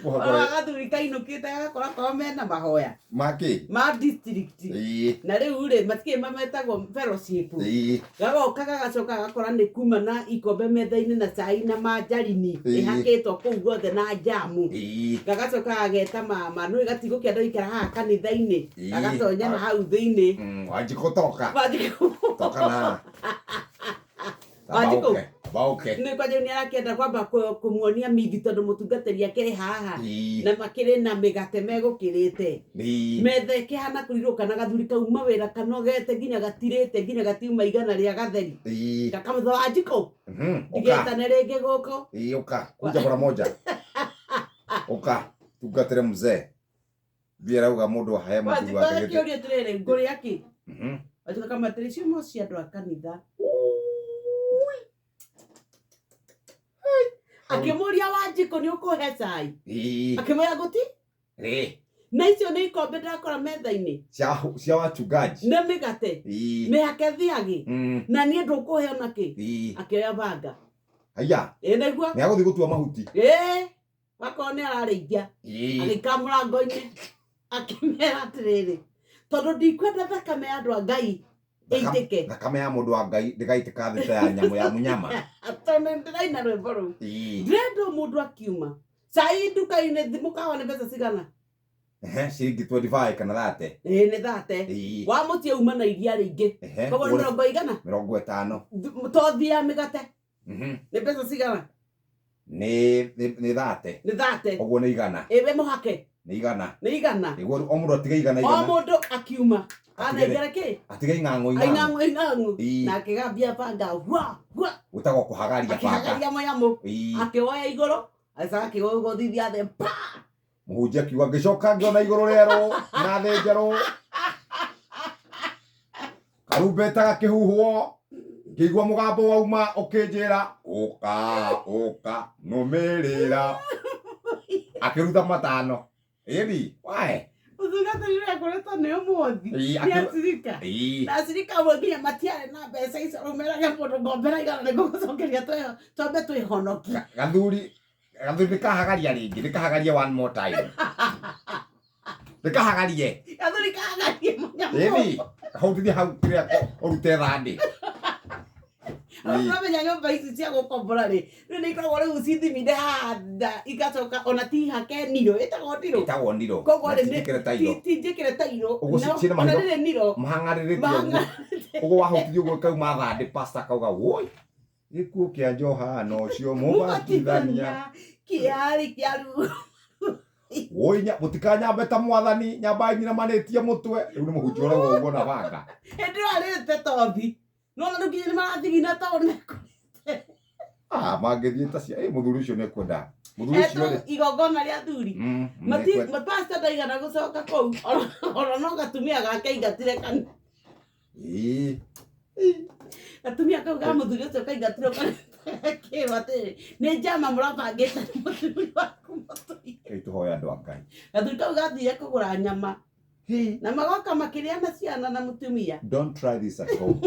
Ona gathuri kainũkĩte gagakora korwo mena mahoya Makĩ? ma district. Na rĩu rĩ, matikĩrĩ mametagwo fellowship. Gagoka gagacoka gagakora nĩ kuma na ikombe metha-inĩ na cai na manjarini ĩhakĩtwo kũu guothe na njamu. Gagacoka gageta mama, nĩũĩ gatigũkĩenda gũikara haha kanitha-inĩ. Gagatonya na hau thĩinĩ. Wanjikũ toka. Wanjikũ. Toka na. Wanjikũ. Bauke. Bauke. Nĩ kwanja nĩ arakĩenda kwamba kũmuonia mithi tondũ mũtungatĩri akĩrĩ haha. Na makĩrĩ na mĩgate megũkĩrĩte. Metha ĩkĩhana kũrirũka na gathuri kauma wĩra kanogete nginya gatirĩte nginya gatiuma igana rĩa gatheri. Gakamũtha Wanjikũ. Ũka. Ndigetane rĩngĩ gũkũ. Ĩĩ, ũka. Kuja mara moja. Ũka. Tungatĩre mzee. Mbia arauga mũndũ ahe mũthuri Wanjikũ wake gĩtĩ. agakĩũria atĩrĩrĩ, ngũrĩa kĩ? Wanjikũ akamwĩra atĩrĩ, icio no cia andũ a kanitha. Akĩmũria Wanjikũ nĩ ũkũhe cai? Akĩmwĩra gũti. Na icio nĩ ikombe ndakora metha-inĩ. Cia wachungaji. Nĩ mĩgate. Mĩhake thiagĩ. Na niĩ ndũkũhe ona kĩ. Akĩoya banga. Haiya. Ĩ nĩguo. Nĩ agũthiĩ gũtua mahuti. Ĩĩ. Wakorwo nĩ ararĩithia. Agĩikara mũrango-inĩ akĩmera atĩrĩrĩ, tondũ ndikwenda thakame ya andũ a Ngai ĩitĩke. Thakame ya mũndũ wa Ngai ndĩgaitĩka thĩ ta ya nyamũ ya mũnyama. Tondũ ndĩraina rwĩmbo rũu. Ndĩrenda o mũndũ akiuma. Cai nduka-inĩ mũkawa nĩ mbeca cigana? Ehe, ciringi 25 kana 30. Ĩĩ nĩ 30. Wa mũciĩ uma na iria rĩingĩ. Koguo nĩ mĩrongo igana? 50. Tothi ya mĩgate. Nĩ mbeca cigana? Nĩ 30. Nĩ 30. Ũguo nĩ igana. Ĩ we mũhake. Nĩ igana. Nĩ igana. Nĩguo o mũndũ atige igana O igana. mũndũ akiuma. Anengere kĩ? Atige ing'ang'u ing'ang'u. Ing'ang'u ing'ang'u. Ĩĩ. Na akĩgambia banga hwa hwa. Gwĩtagwo kũhagaria banga. Akĩhagaria mũnyamũ. Akĩwoya igũrũ. Agĩcoka akĩgũthithia thĩ pa. Mũhunjia akiuga ngĩcoka ngĩona igũrũ rĩerũ na thĩ njerũ. Karumbeta gakĩhuhwo ngĩigua mũgambo wauma ũkĩnjĩra ũka ũka nũmĩrĩra. Akĩruta matano. Ĩni, wae. Mũtungatĩri ũrĩa akoretwo nĩ ũmũthi. Ĩĩ, Nĩ acirika. Na acirika amwe nginya matiarĩ na mbeca icio rĩu meraga mũndũ ngombera igana nĩ ngũgũcokeria twambe twĩhonokie. Gathuri gathuri nĩkahagaria rĩngĩ, nĩkahagarie one more time. Nĩkahagarie. Gathuri kahagarie mũnyamũ. Ĩni, kahutithie hau kĩrĩa ũrute thandĩ. Ũramenya nyũmba ici cia gũkombora rĩ, rĩu nĩ ikoragwo rĩu cithimire haha nda igacoka ona ti hake niro, ĩtagwo niro. Ĩtagwo niro. Koguo Na rĩ, ti njĩkĩre tairo. ti njĩkĩre tairo. Ũguo ciĩna Ona mahiga- rĩrĩ niro. Mahang'arĩrĩte ũguo. Mahang'arĩrĩte. Ũguo wahutithia ũguo ĩkauma thandĩ pastor akauga woi. Gĩkuũ kĩa Johana ũcio mũbatithania kĩarĩ kĩa ruo. Woi mũtikanyambe ta mwathani, nyambai nyinamanĩtie mũtwe. Rĩu nĩ mũhunjia ũrauga ũguo na banga. Hĩndĩ ĩyo arĩte tothi. Nona rĩu nginya nĩ marathigina tondũ nĩ mekũrĩte. Ah, mangĩthiĩ ta cia, mũthuri ũcio nĩekwenda. Mũthuri ũcio Etwo rĩ. igongona rĩa athuri. Mati Nĩekwenda. pastor ndaigana gũcoka kũu. Ona no gatumia gake aingatire kanitha. Gatumia kau ga mũthuri ũcio kaingatirwo kanitha gakĩrwo atĩrĩ, nĩ njama mũrabangĩte na mũthuri waku mũtũire. Rĩu tũhoe andũ a Ngai. Gathuri kau gathire kũgũra nyama. Na magoka makĩrĩa na ciana na mũtumia. Don't try this at home.